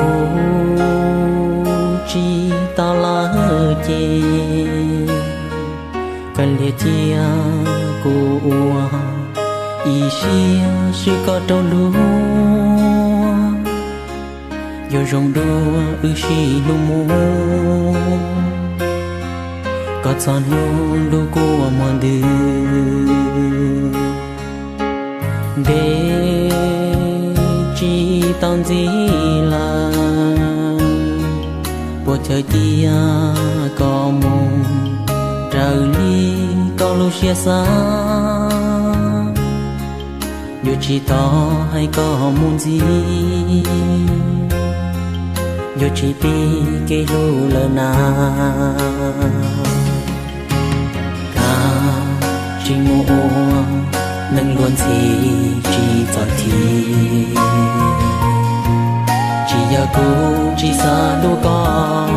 Kuv tsis tau lawm ces kawg liam cia kuv ua ib siab swb koj rau luag. Yuav zoo dua wb sib hlub mus, koj txhob hlub hlub kuv ua muag ntws. Ntev tsis tau ntxiv lawm, puas chaw cia koj mus raws li koj lub siab xav. Yuav tsis tos hais koj mus ntxiv, yuav tsis pib kev hlub lawm na. Koj tsis mus ua neej luag ntxhi tsis txawj thim, tsis yog kuv tsis xav hlub koj,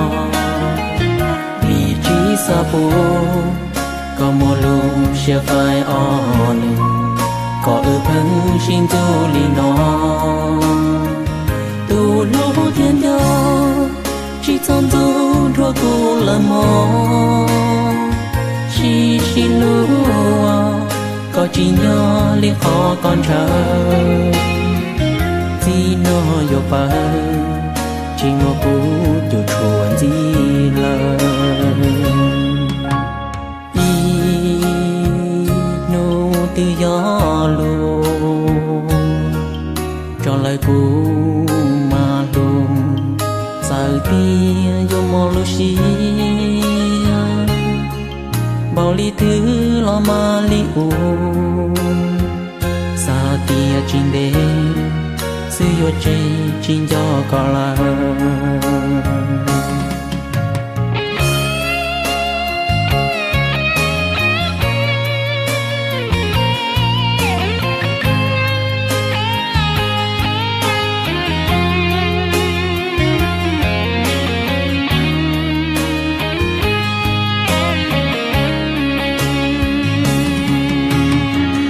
vim tsis xav pub koj muaj lub siab faib ob nus, kom wb pheej sib ntxub li no. Tus hlub thiab nco tsis txhob ntxub dua kuv lawm mog, sib sib hlub, koj tsis nco li qhov koj ntshaw. Txij no yuav pawg, tsis muaj kuv cuam tshuam ntxiv lawm. Ib hnub twb yog luag, tso lawm kuv mam hlub, txawm tias yuav mob lub siab, npaum li twg los mam li ua, xav tias tsis ntev xwb yuav tseg tsis nco koj lawm.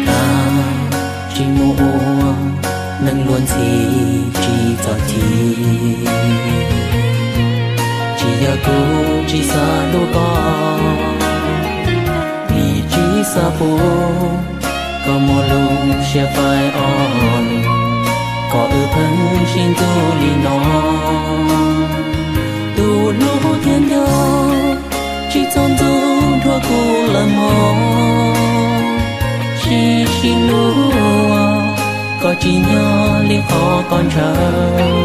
Koj tsis mus ua neej luag ntxhi tsis txawj thim, tsis yog kuv tsis xav hlub koj, vim tsis xav pub koj muaj lub siab faib ob nus, kom wb pheej sib ntxub li no. Tus hlub thiab nco tsis txhob ntxub dua kuv lawm mog, sib sib hlub, koj tsis nco li qhov koj ntshaw.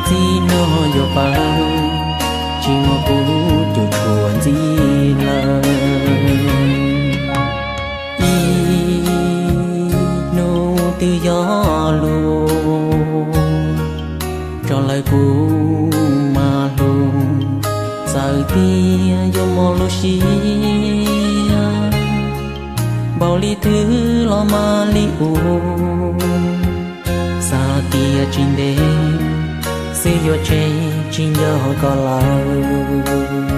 Txij no yuav pawg, tsis muaj kuv cuam tshuam ntxiv lawm. Ib hnub twb yog luag, tso lawm kuv mam hlub, txawm tias yuav mob lub siab, npaum li twg los mam li ua, xav tias tsis ntev xwb yuav tseg tsis nco koj lawm.